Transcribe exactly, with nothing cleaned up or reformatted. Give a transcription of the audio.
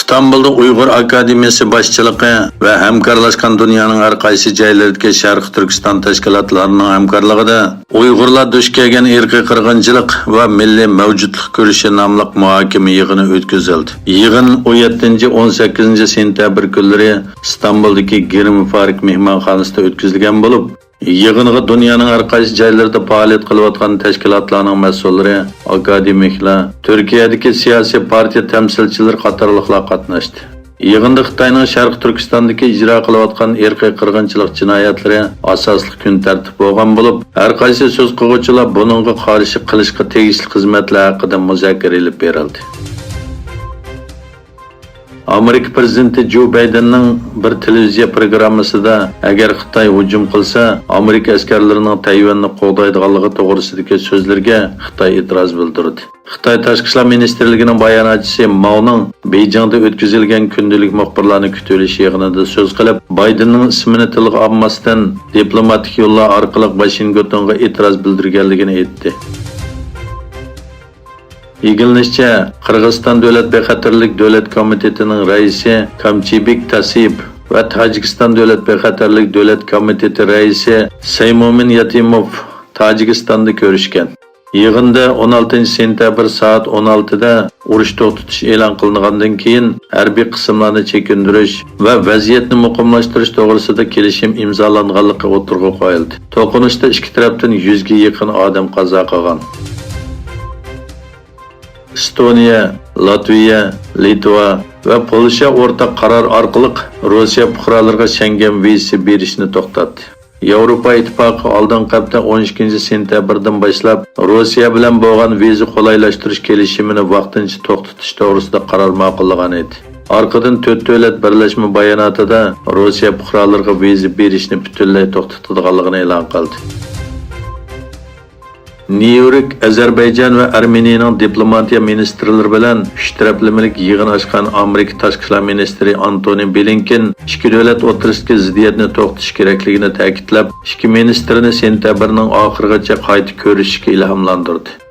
ئىستانبۇلدا ئۇيغۇر ئاكادېمىيەسى باشچىلىقى ۋە ھەمكارلاشقان دۇنيانىڭ ھەر قايسى جايلىرىدىكى شەرقىي تۈركىستان تەشكىلاتلارنىڭ ھەمكارلىقىدا ئۇيغۇرلار دۇچ كەلگەن ئىرقىي قىرغىنچىلىق ۋە مىللىي مەۋجۇتلۇق كۈرىشى ناملىق مۇھاكىمە يىغىنى ئۆتكۈزۈلدى. يىغىن ئون يەتتىنچى، ئون سەككىزىنچى سېنتەبىر كۈنلىرى ئىستانبۇلدىكى گرىن پارك مېھمانخانىسىدا ئۆتكۈزۈلگەن بولۇپ، يىغىنغا دۇنيانىڭ ھەر قايسى جايلىرىدا پائالىيەت قىلىۋاتقان تەشكىلاتلارنىڭ مەسئۇللىرى، ئاكادېمىكلار، تۈركىيەدىكى سىياسىي پارتىيە تەمسىلچىلىرى قاتارلىقلار قاتناشتى. يىغىندا خىتاينىڭ شەرقىي تۈركىستاندىكى ئىجرا قىلىۋاتقان ئىرقىي قىرغىنچىلىق جىنايەتلىرى ئاساسلىق كۈن تەرتىپ بولغان بولۇپ، ھەر قايسى سۆز قىلغۇچىلار بۇنىڭغا قارشى قىلىشقا تېگىشلىك خىزمەتلەر ھەققىدە مۇزاكىرە ئېلىپ بېرىلدى. ئامېرىكا پىرېزىدېنتى جو بايدېننىڭ بىر تېلېۋىزىيە پروگراممىسىدا، ئەگەر خىتاي ھۇجۇم قىلسا، ئامېرىكا ئەسكەرلىرىنىڭ تەيۋەننى قوغدايدىغانلىقى توغرىسىدىكى سۆزلىرىگە خىتاي ئېتىراز بىلدۈردى. خىتاي تاشقى ئىشلار مىنىستىرلىكىنىڭ باياناتچىسى ماۋنىڭ بېيجىڭدا ئۆتكۈزۈلگەن كۈندىلىك مۇخبىرلارنى كۈتۈۋېلىش يىغىنىدا سۆز قىلىپ، بايدېننىڭ ئىسمىنى تىلغا ئالماستىن، دىپلوماتىك يوللار ئارقىلىق ۋاشىنگتونغا ئېتىراز بىلدۈرگەنلىكىنى ئېيتتى. ئىگىلىنىشىچە، قىرغىزىستان دۆلەت بىخەتەرلىك دۆلەت كومىتېتىنىڭ رەئىسى كامچىبىك تاسىيېپ ۋە تاجىكىستان دۆلەت بىخەتەرلىك دۆلەت كومىتېتى رەئىسى سەيمومىن ياتىموف تاجىكىستاندا كۆرۈشكەن. يىغىندا ئون ئالتىنچى سېنتەبىر سائەت ئون ئالتىدا ئۇرۇش توختىتىش ئېلان قىلىنغاندىن كېيىن، ھەربىي قىسىملارنى چېكىندۈرۈش ۋە ۋەزىيەتنى مۇقىملاشتۇرۇش توغرىسىدا كېلىشىم ئىمزالانغانلىقى ئوتتۇرىغا قويۇلدى. توقۇنۇشتا ئىككى تەرەپتىن يۈزگە يېقىن ئادەم قازا قىلغان. ئىستونىيە، لاتۋىيە، لىتۋا ۋە پولشا ئورتاق قارار ئارقىلىق روسىيە پۇقرالىرىغا شەڭگەن ۋىزىسى بېرىشنى توختاتتى. ياۋروپا ئىتتىپاقى ئالدىنقى ھەپتە ئون ئىككىنچى سېنتەبىردىن باشلاپ روسىيە بىلەن بولغان ۋىزا قولايلاشتۇرۇش كېلىشىمىنى ۋاقتىنچە توختىتىش توغرىسىدا قارار ماقۇللىغان ئىدى. ئارقىدىن تۆت دۆلەت بىرلەشمە باياناتىدا روسىيە پۇقرالىرىغا ۋىزا بېرىشنى پۈتۈنلەي توختىتىدىغانلىقىنى ئېلان قىلدى. نيۇ يورك، ئەزەربەيجان ۋە ئەرمېنىيەنىڭ دىپلوماتىيە مىنىستىرلىرى بىلەن ئۈچ تەرەپلىمىلىك يىغىن ئاچقان ئامېرىكا تاشقى ئىشلار مىنىستىرى ئانتونى بلىنكېن ئىككى دۆلەت ئوتتۇرىسىدىكى زىددىيەتنى توختىتىش كېرەكلىكىنى تەكىتلەپ، ئىككى مىنىستىرنى سېنتەبىرنىڭ ئاخىرىغىچە قايتا كۆرۈشۈشكە ئىلھاملاندۇردى.